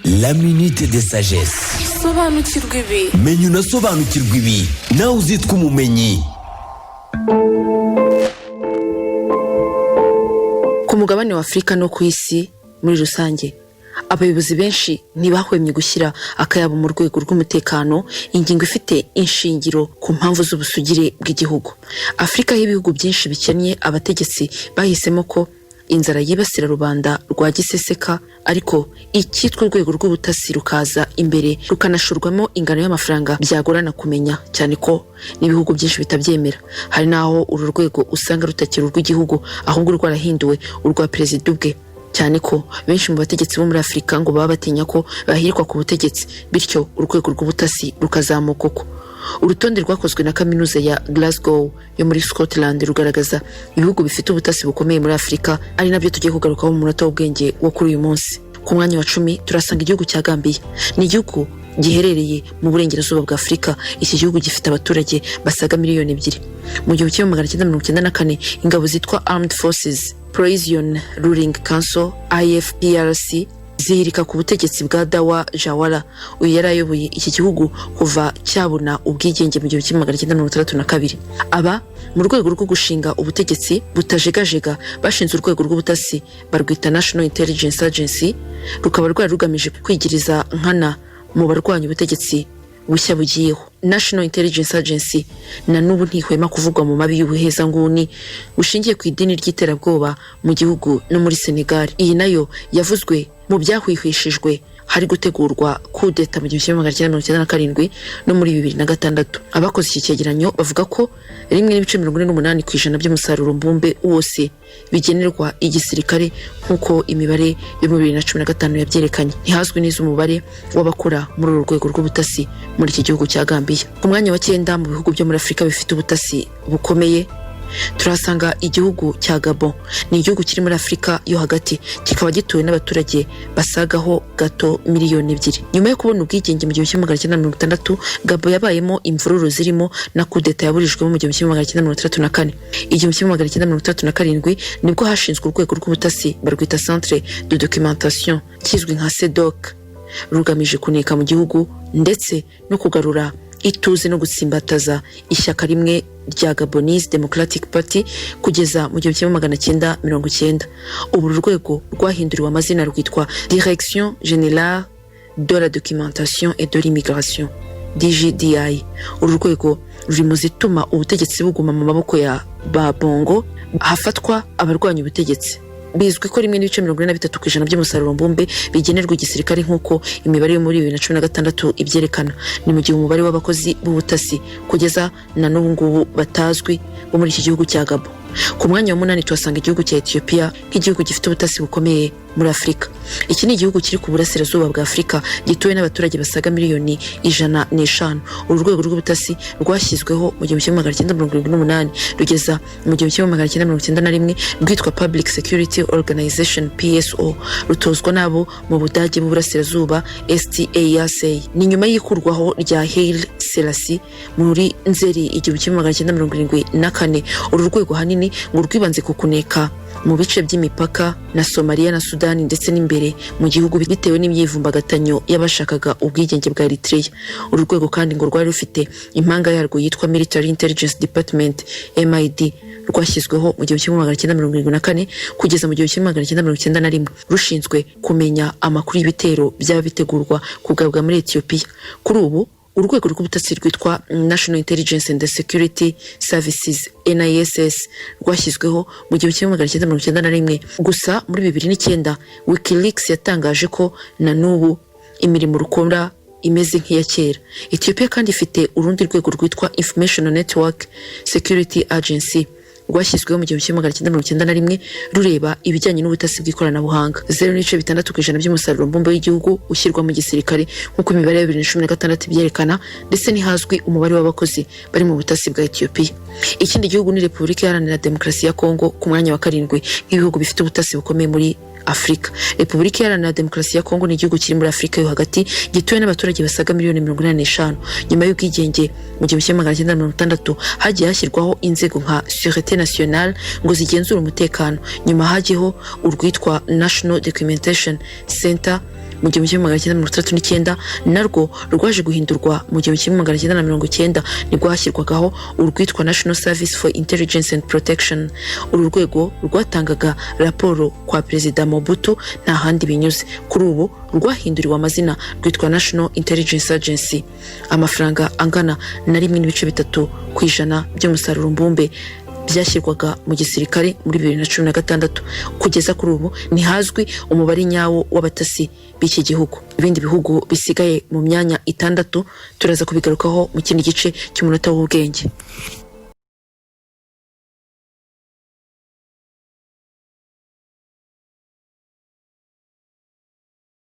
La minute de sagesse. Sobanukirwa ibi. Menya unasobanukirwe ibi, nawe uzitwa umumenyi. Ku mugabane wa Afurika no ku isi muri rusange, abayobozi benshi ntibahwemye gushyira akayabo mu rwego rw'umutekano, ingingo ifite inshingiro ku mpamvu z'ubusugire bw'igihugu. Afurika y'ibihugu byinshi bikennye, abategetsi bahisemo ko inzara yibasira rubanda rwa giseseka, ariko icyitwa urwego rw'ubutasi rukaza imbere, rukanashorwamo ingano y'amafaranga byagorana kumenya, cyane ko n'ibihugu byinshi bitabyemera. Hari n'aho uru rwego usanga rutakiri urw'igihugu, ahubwo rwarahinduwe urwa perezida ubwe, cyane ko benshi mu bategetsi bo muri Afurika ngo baba batinya ko bahirikwa ku butegetsi, bityo urwego rw'ubutasi rukazamuka uko. Urutonde rwakozwe na Kaminuza ya Glasgow yo muri Scotland rugaragaza ibihugu bifite ubutasi bukomeye muri Afurika, ari nabyo tugiye kugarukaho mu munota w'ubwenge wo kuri uyu munsi. Ku mwanya wa 10 turasanga igihugu cya Gambia. Ni igihugu giherereye mu burengerazuba bwa Afurika. Iki gihugu gifite abaturage basaga miliyoni 2. Mu 1994, ingabo zitwa Armed Forces Provisional Ruling Council, AFPRC, zihirika ku butegetsi bwa Dawa Jawara. Uyu yari ayoboye iki gihugu kuva cyabona ubwigenge mu 1962. Aba, mu rwego rwo gushinga ubutegetsi butajegajega, bashinze urwego rw'ubutasi barwita National Intelligence Agency, rukaba rwari rugamije kwigiriza nkana mu barwanya ubutegetsi bushya bugiyeho. National Intelligence Agency na n'ubu ntihwema kuvugwa mu mabi y'ubuhezanguni bushingiye ku idini ry'iterabwoba mu gihugu no muri Senegal. Iyi nayo yavuzwe mu byahwihwishijwe hari gutegurwa kudeta mu 1997 no muri 2006. Abakoze iki cyegeranyo bavuga ko 1.48% by'umusaruro mbumbe wose bigenerwa igisirikare, nk'uko imibare yo mu 2015 yabyerekanye. Ntihazwi neza umubare w'abakora muri uru rwego rw'ubutasi muri iki gihugu cya Gambia. Ku mwanya wa 9 mu bihugu byo muri Afurika bifite ubutasi bukomeye turahasanga igihugu cya Gabon. Ni igihugu kiri muri Afurika yo hagati, kikaba gituwe n'abaturage basagaho gato miliyoni 2. Nyuma yo kubona ubwigenge mu 1960, Gabon yabayemo imvururu zirimo na kudeta yaburijwemo mu 1964. 1967 nibwo hashinzwe urwego rw'ubutasi barwita Centre de Documentation, kizwi nka CEDOC, rugamije kuneka mu gihugu ndetse no kugarura ituze no gutsimbataza ishyaka rimwe rya Gabonese Democratic Party kugeza mu 1990. Ubu uru rwego rwahinduriwe amazina, rwitwa Direction Générale de la Documentation et de l'Immigration, DGDI. Uru rwego ruri mu zituma ubutegetsi buguma mu maboko ya ba Bongo hafatwa abarwanya ubutegetsi. Bizwi ko 1.43% by'umusaruro mbumbe bigenerwa igisirikare, nk'uko imibare yo muri 2016 ibyerekana. Ni mu gihe umubare w'abakozi b'ubutasi kugeza na n'ubu ngubu batazwi bo muri iki gihugu cya Gabon. Ku mwanya wa 8 tuhasanga igihugu cya Ethiopia nk'igihugu gifite ubutasi bukomeye muri Afurika. Iki ni igihugu kiri ku burasirazuba bwa Afurika, gituwe n'abaturage basaga miliyoni 105. Uru rwego rw'ubutasi rwashyizweho mu 1978, rugeza mu 1991 rwitwa Public Security Organization, PSO, rutozwa n'abo mu Budage b'Uburasirazuba, STASA. Ni nyuma y'ikurwaho rya Haile Selassie muri Nzeri 1974. Uru rwego hanini ngo rwibanze ku kuneka mu bice by'imipaka na Somalia na Sudani, ndetse n'imbere mu gihugu bitewe n'imyivumbagatanyo y'abashakaga ubwigenge bwa Eritrea. Uru rwego kandi ngo rwari rufite impanga yarwo yitwa Military Intelligence Department, MID, rwashyizweho mu 1974 kugeza mu 1991, rushinzwe kumenya amakuru y'ibitero byaba bitegurwa kugabwa muri Ethiopia. Kuri ubu urwego rw'ubutasi rwitwa National Intelligence and Security Services, NISS, rwashyizweho mu 1991. Gusa muri 2009 WikiLeaks yatangaje ko na n'ubu imirimo rukora imeze nk'iya kera. Ethiopia kandi ifite urundi rwego rwitwa Information Network Security Agency, rwashyizweho mu 1991, rureba ibijyanye n'ubutasi bw'ikoranabuhanga. 0.6% by'umusaruro mbumbe w'igihugu ushyirwa mu gisirikare, nk'uko imibare ya 2016 ibyerekana, ndetse ntihazwi umubare w'abakozi bari mu butasi bwa Ethiopia. Ikindi gihugu ni Repubulika Iharanira Demokarasi ya Kongo, ku mwanya wa 7 nk'ibihugu bifite ubutasi bukomeye muri Afurika. Repubulika Iharanira Demokarasi ya Kongo ni igihugu kiri muri Afurika yo hagati, gituwe n'abaturage basaga miliyoni 85. Nyuma y'ubwigenge mu 1960, hagiye hashyirwaho inzego nka Sûreté Nationale ngo zigenzure umutekano. Nyuma hagiyeho urwitwa National Documentation Center. Mu 1969, narwo rwaje guhindurwa mu 1990, nibwo hashyirwagaho urwitwa National Service for Intelligence and Protection. Uru rwego rwatangaga raporo kwa Perezida Mobutu nta handi binyuze. Kuri ubu rwahinduriwe amazina, rwitwa National Intelligence Agency. Amafaranga angana na 1.3% by'umusaruro mbumbe byashyirwaga mu gisirikare muri 2016. Kugeza kuri ubu ntihazwi umubare nyawo w'abatasi b'iki gihugu. Ibindi bihugu bisigaye mu myanya itandatu turaza kubigarukaho mu kindi gice cy'Umunota w'Ubwenge.